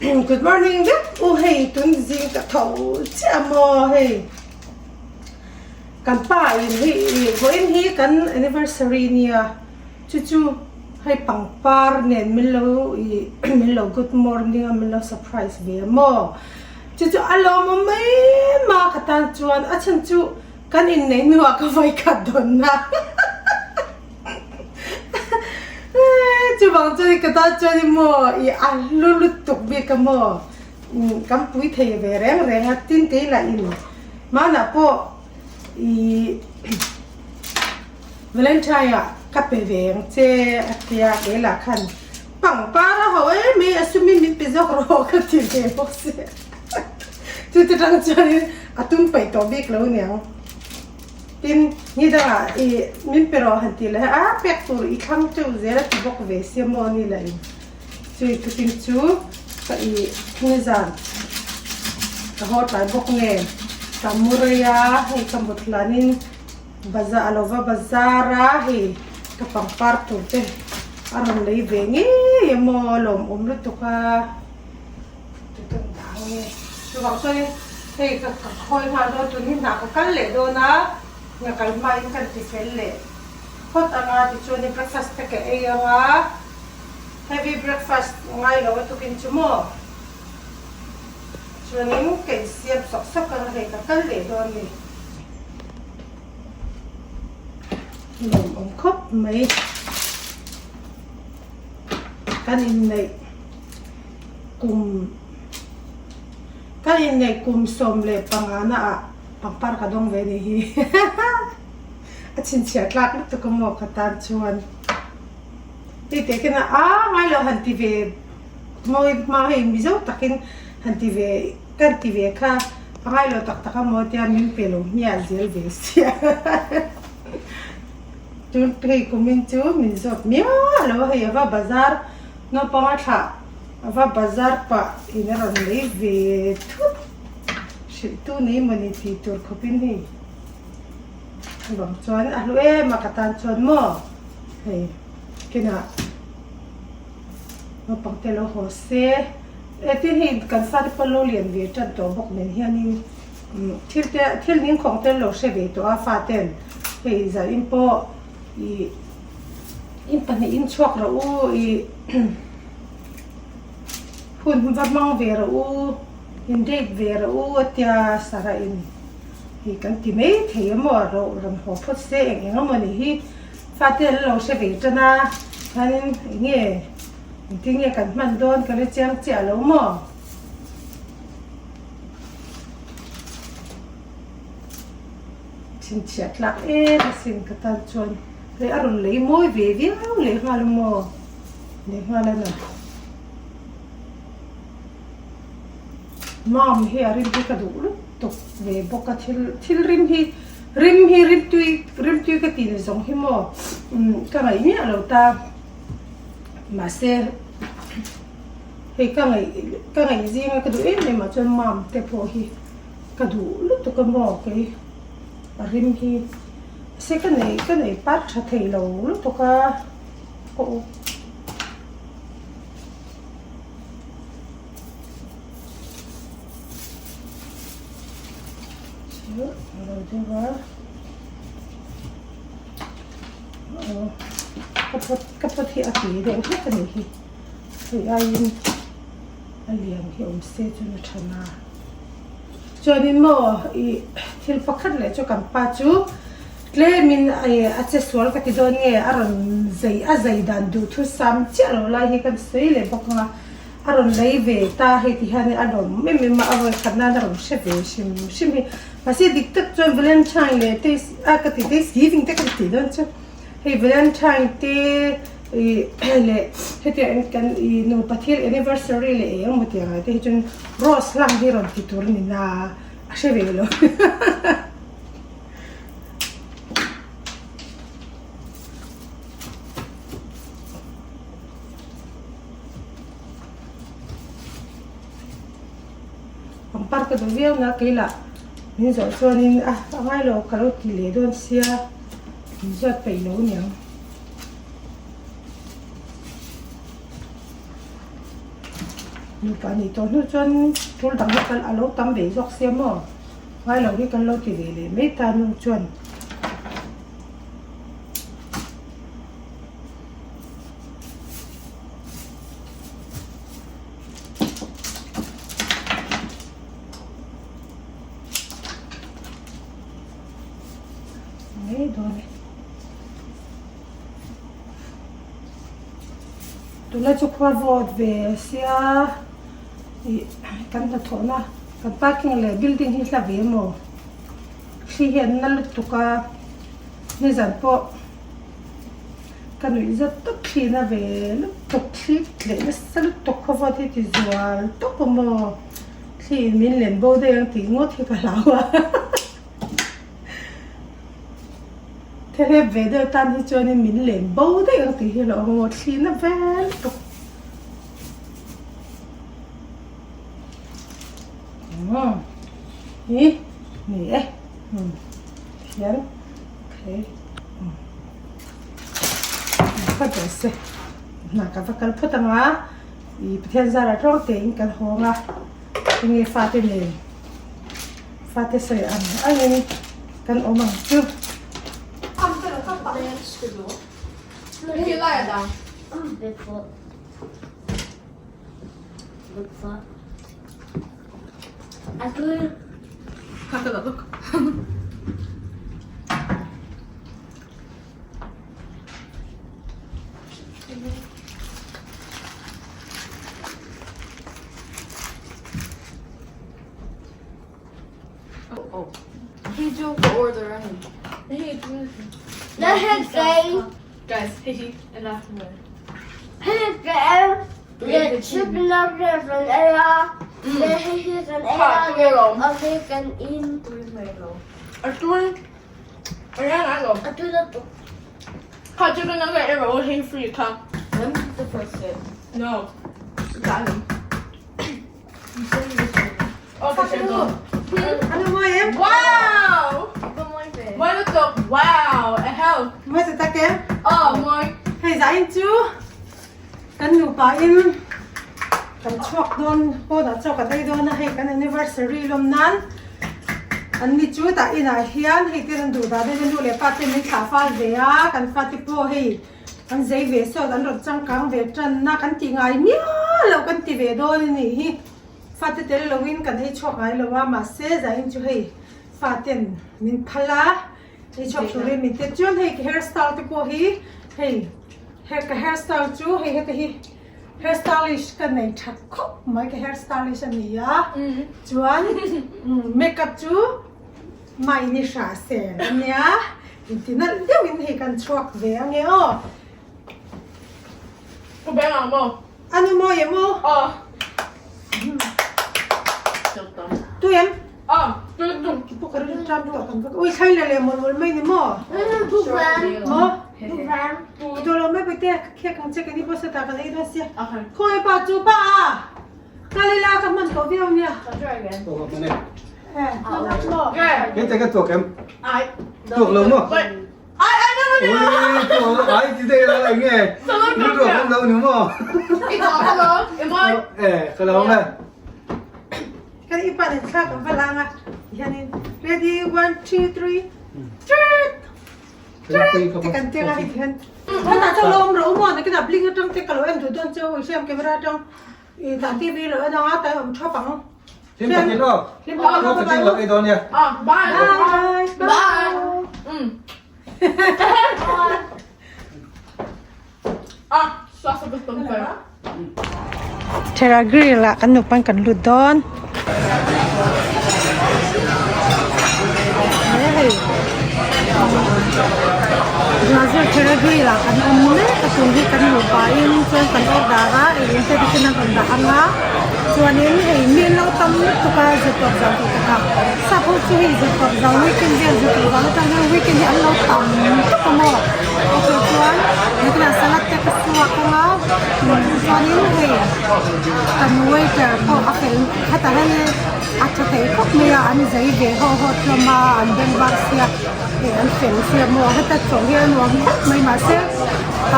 Good morning vek u hei tun zing ka tho chiah maw hei kan pa in hei vawiin hi kan anniversary nia chu chu hei pangpar nen min lo ih min lo good morning a min lo surprise ve a maw chu chu a lawmawm mai mai a ka tan chuan a chhan chu kan inneih hnuah ka vawikhat dawnna. Chuvang chuan ka tan chuan i maw i a hlu lutuk bik a maw kan pui thei ve reng reng a tin kei lah in hmanah pawh i Valentine ah ka pe ve ang che a tia kei lah khan pangpar a ho em mai a sum in min pe zawk rawh ka ti ve bawk sia chu te tang chuan a tum peih tawh bik lo niang. Tin, ni dangah i min pe rawh han tih leh a, pek tur i thlang teuh zel a ti bawk ve sia maw ni lah in. Chui tukin chu ka i nizan ka haw tlai bawk nge ka mu rei a, hei ka mut hlanin bazar a lo va bazar a, hei ka pangpar tur te a rawn lei ve ngei a maw lawmawm lutuk a. Tutan dah ang nge? Chuvang chuanin hei ka ka khawi nghal dawn tun hi hnah ka kal leh dawn a, hna kal hmain ka ti fel leh phawt ang a tichuanin breakfast te ka ei ang a, heavy breakfast ngai lo a tukin chu maw? Chuanin ka insiam sawk sawk ang a hei ka kal leh dawn ni. Lawmawm khawp mai. Kan inneih kum kan inneih kum 15 na ah pangpar ka dawng ve ni hi a chhinchhiah tlak lutuk a maw ka tan chuan hei teh kena a ngai lo han ti ve mawi hma hei mizo takin han ti ve kan ti ve kha a ngai lo tak tak a maw tia min pe lo hmiah zel ve sia. Tun phei kumin chu min zawt miau lo a hei a va bazar naupang a thlah a va bazar pah in a rawn lei ve thut hrilh tu nei mawni tih tur khawpin hei bang chuan a hlu em a ka tan chuan maw hei kinah naupang te lo haw se e tin hei kan fate pawh lo lian ve tan tawh bawk nen hianin. Thil te thil ning khawng te an lo hre ve tawh a faten hei zan in pawh ih in pahnihin chhuak rawh u ih hun va hmang ve rawh u in date ve rawh u a tia sarah in ih kan ti mai thei a maw ro rawn haw phawt se eng eng emaw ni hi fate an lo hre ve tan a chuanin eng nge engtin nge kan hman dawn ka la chiang chiah lo maw. Chhinchhiah tlak em asin ka tan chuan hei a rawn lei mawi ve viau leh nghal a maw leh nghal a na mam hi a rim hi ka duh lutuk ve bawk a thil thil rim hi rim hi rimtui rimtui ka tih ni zawng hi maw ka ngaih miah lo ta mahse. Hei ka ngaih ka ngaih zinga ka duh em em ah chuan mam te pawh hi ka duh lutuk a maw kei a rim hi se ka nei ka nei par tha thei lo lutuk a aw aw chu a lo deuh a aw ka phawt ka phawt hi a tui deuh hlek a nih hi. Hei aiin a lian hi awm se chuan a tha na. Chuanin maw ih thil pakhat leh chu kan pa chu tlemin a che sual ka ti dawn nge a rawn zai a zai dan duh thu sam chiah lo lai hi kan sawi leh bawk ang a, a rawn lei ve ta hei ti hian a lawm em em a, a vawi khat nan a rawn hre ve hrim hrim hi. Mahse dik tak chuan Valentine leh Thanks a ka ti Thanksgiving te ka ti dawn chu. Hei Valentine te ih leh hetiang kan ih nupa thil anniversary leh eng emaw tih ang ah te hi chuan rose hlang hi rawn ti tur a ni na a hre ve lo. Pangpar ka duh viau na keilah min zawh chuanin a a ngailo ka lo ti leh dawn sia. Min zawt peih lo niang. Nupa nih tawh hnu chuan tul dang hi kal a lo tam ve zawk sia maw? Ngai lo hi kan lo ti ve leh mai ta nu chuan. Mai dawn e. Tunlai chu khua vawt ve sia ih kan hnathawhna kan parking leh building hi hla ve maw thli hi an na lutuk a nizan pawh ka nuih zat tawp thli na ve lutuk thli tleh nasa lutuk khaw vawt hi ti zual tawp a maw thli in min len bo daih ang tih ngawt hi ka hlau a. Therep ve deuh tan hi chuanin min len bo daih ang tih hi a lo awm a, thlihna vel lutuk. Umm hi ni e umm hian okay umm phawt rawh se hna ka va kal phawt ang a ih Pathian zara tawng tein kan hawng a enge fate nen. Fate sawi ang angin kan awm ang chu. Hei zain chu kan nupa in kan chhuak dawn pawnah chaw kan ei dawn a hei kan anniversary lawm nan an ni chu tah inah hian hei te an duh dah dawn a nu leh pa te min thlah fal ve a kan fate pawh hei An zei ve sawt an rawn changkang ve tan a, kan ti ngai miah loh kan ti ve dawn a nih hi. Fate tel loin kan ei chhuak ngai lo a, mahse zain chu hei faten min phal a, ei chhuak turin min tet chuan hei ka hair style te pawh hi hei he ka hair style chu hei heta hi hair stylish ka nei tha khawp mai ka hair stylish a ni a, chuan makeup chu Mai ni hra ser a nia, inti nalh deuhin hei kan chhuak ve ange aw. Ka beng ang maw? A nu mawi em aw? Aw. Tu em? Aw, tu tu. Ki pawh ka ring tan tawh kan vek. Ui thlai la leh mawlh mawlh mai ni maw? Maw? I daw lo mai pawh te khek ang che ka ni pawh seta kan ei dawn sia. Khawngaih pa chu pa a! Kal ila ka hman tawh viau nia. Hete ka tuak em? Tuak lo maw? Ui, tuak ai ti dei la eng nge? Ni tuak em lo ni maw? Eh, ka lo me. Kan ipa nen thla kan va lang a. Hianin ready 1 2 3. Trit! Te kan teng a hian. Hetah chuan lo awm rawh u maw? Nakinah bling atang te ka lo en duh dawn che u i hriam camera atang. I tah TV lo en ang a, tai awm thap ang. Hlim takin aw. Hlim takin aw. Hlim takin lo ei dawn nia. Ah, bye. Bye. Bye. Ah, sauce of the Terra grill ah kan nupan kan lut dawn. Brazil Terra Grill ah kan awm mek a tun hi kan luh pahin chuan kan order a ei in te te an rawn dah ang a chuanin hei mi an lo tam lutuk a zirtawp zan tih takah sap ho chu hei zirtawp zan weekend vel zirtawp zan atang hian weekend hi an lo tam lutuk a maw okay chuan nakinah salad te ka suak ang a chuanin hei kan waiter pawh a fel hetah hianin. A tha thei khawp mai a, an zai ve haw haw hlawm a, an beng var sia ih an fel sia maw heta chaw hi a nuam khawp mai mahse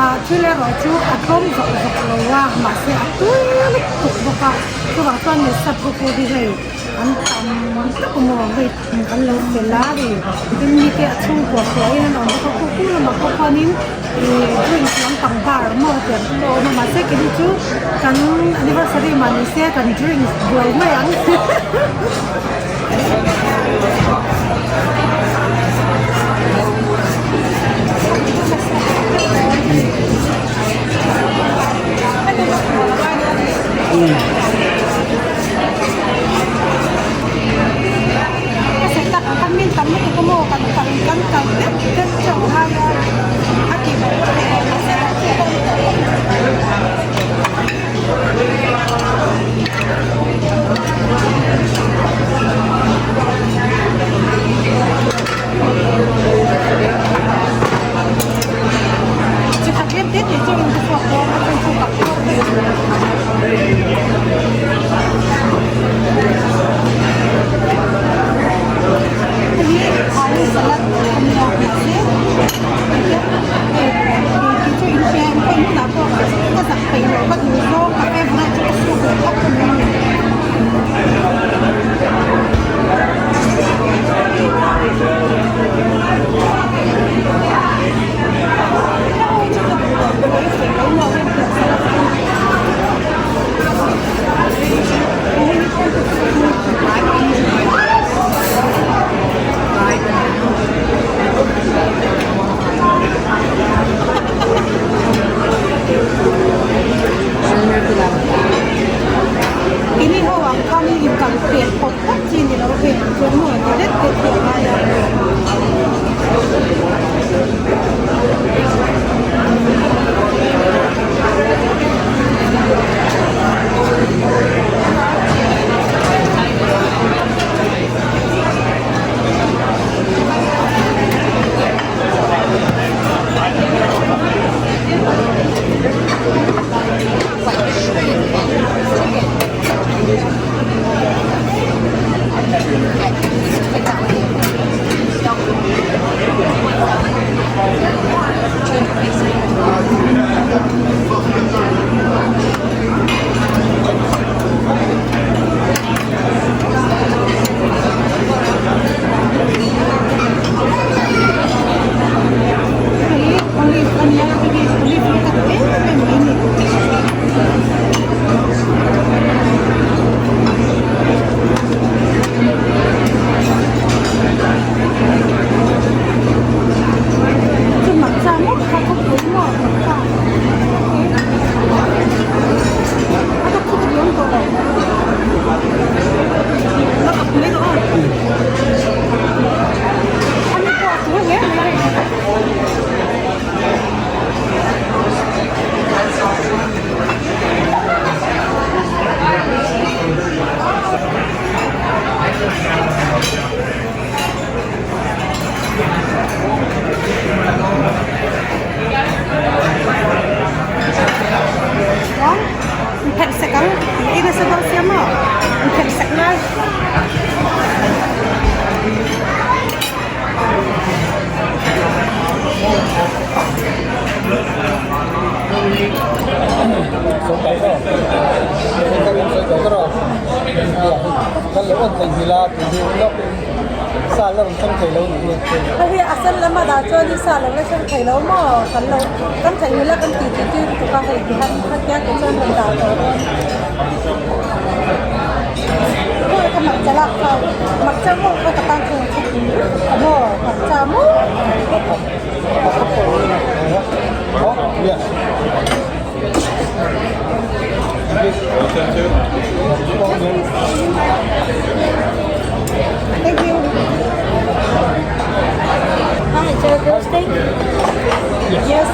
ah thil erawh chu a tlawm zawk zawk lo a mahse a tui lutuk bawk a. a chuvang chuan ni sap ho pawh hi hei an tam tak maw hei an lo fel a hei tin mite a chhungkua hruaiin an awm bawk a khu khu lamah pawh khuanin ih drinks lampang bar maw tiang te a awm a mahse keini chu kan anniversary mah ni se kan drinks buai mai ang. Ini ho ang khan in kal pel pawp pawp chi ni lo hei ang chuan maw ti det det hi a ngai a. Hei olive a nia hei hi olive hi ka duh em em mai a ni. Chu matcha maw kha khawpui maw matcha a ka thuk liam tawh lo la ka pui rawh aw ani pawh a tur hle mai a. Pherh sek ang ei nasa dawn sia maw pherh sek lai. Hei a sen lama dah chuan i sa lo la thleng thei lo maw kan lo kan theihnghilh a kan tih tih tir lutuk a hei tihian khatia ke chuan rawn dah tawh dawn. Khawi ka hmarcha lak kha hmarcha maw kha ka tan chuan a tha tui lutuk a maw hmarcha maw. Thank you. Hi, is there a grill steak? Yes.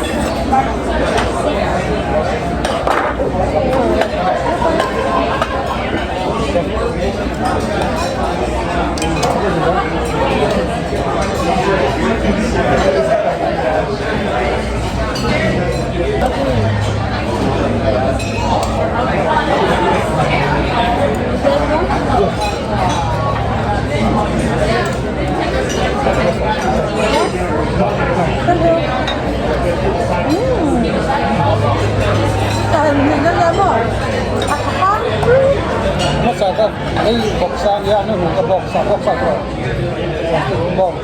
kha hei vawksa a nia an hu ka vawksa vawksa tawh bawng.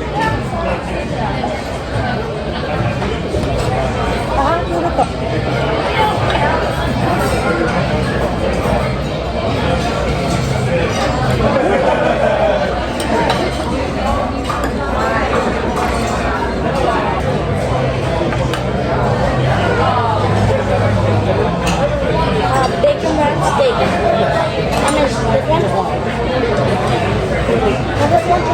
Bacon wrap steak. And then this one. I just want to.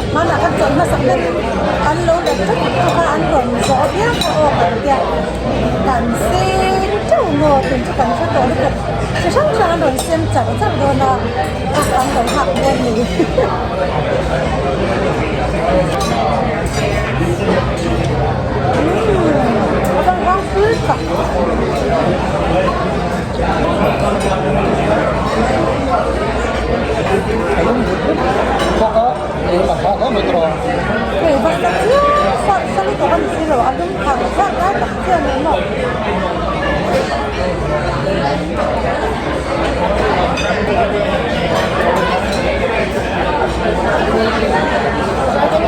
Hmanah kan chawlh hmasak berin an lo la teuh teuh a, an rawn zawh viau kha aw kan tia kan seng teuh maw tun chu kan hre tawh lutuk chi hrang hrang an rawn sem char char dawn a, an lo nghak dawn ni. Umm a van rang pui tak. Hei bawksa chiang sa sa lutuk a ni si lo a lum thar thar lai tak chian a ni maw.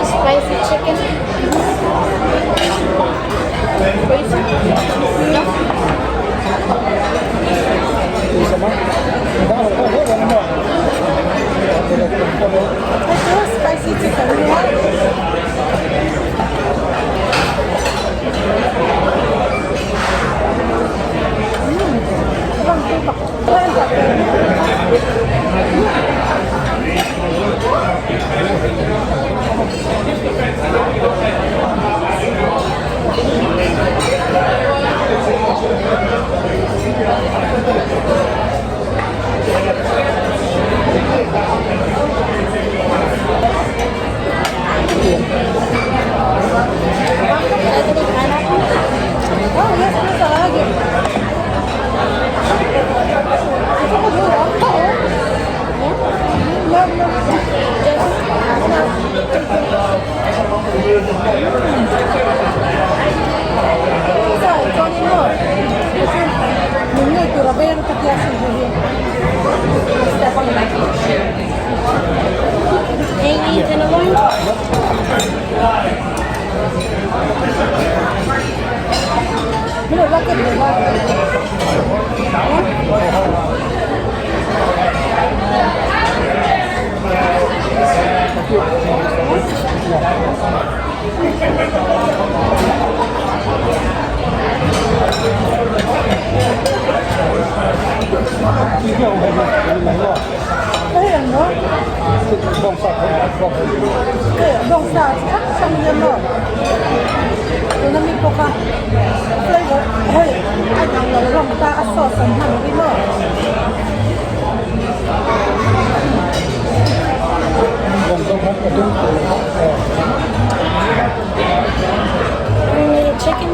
Spicy chicken. Spicy? No? Hei chu spicy chicken a nia. Umm a rawn tui tak Oh yes, please I like it. No, no. Chuanin maw min ngei tur a veng ka tia sin hei hi. Min lo la ket ve la. Hei ang maw? Hei bawngsa chi hrang hrang nia maw? Tuna mi pawh kha flavour hei a inang lo hlawm ta a sauce an hman hi maw? Chicken.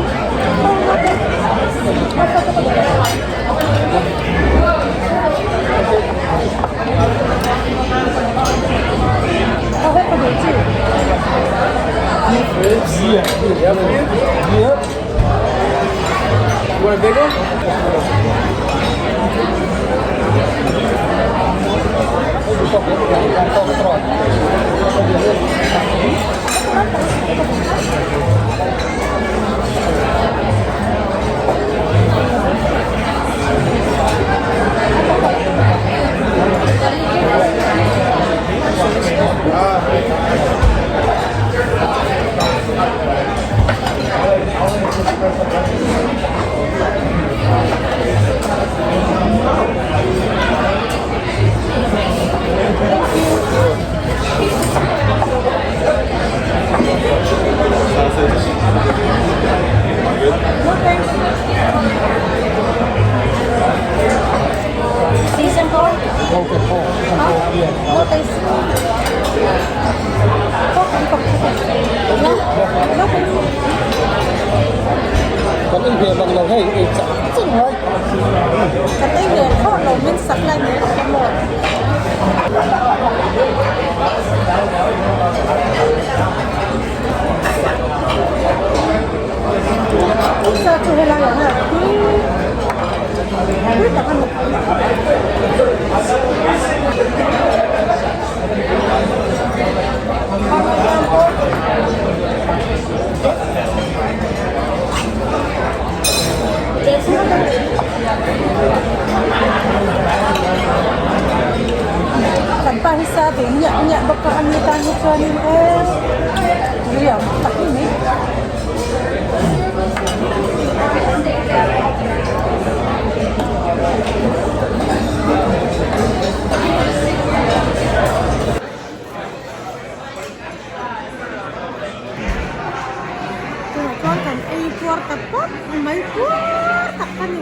You want a big one? bawk a ani tan hi chuanin eee riam tak a ni. Tunah chuan kan ei puar ta pawp mai puar tak a ni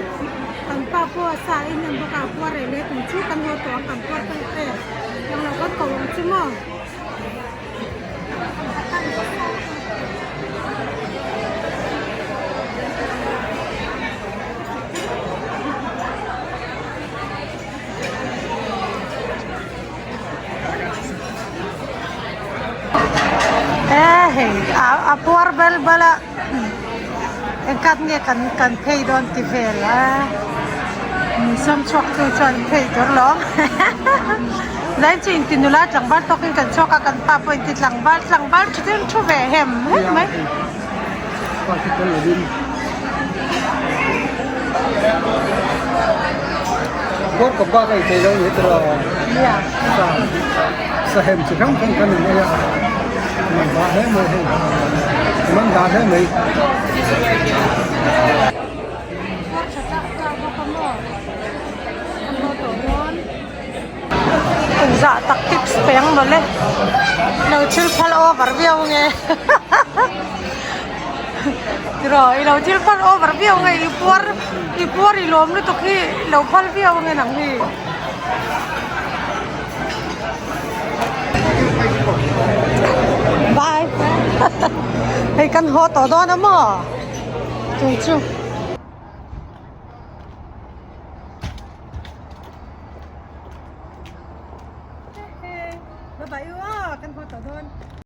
kan pa pawh a sa em em bawk a a puar reh leh tum chu kan haw tawh ang kan puar ta e englo kan ko ang chu maw. E hei a puar bal bal a engkat nge kan kan phei dawn ti vel a min sawm chhuak tu chuan phei tur lawm zain chu inti nula tlangval tawkin kan chhuak a kan pa pawh inti tlangval tlangval thu chu thu ve hem hem mai. Engzah tak tips pe ang mawle lo thil phal over viau nge tiraw i lo thil phal over viau nge i puar i puar i lawm lutuk hi lo phal viau nge nang hi. Bye hei kan haw tawh dawn a maw chung chu. Bye bye u aw kan haw tawh dawn.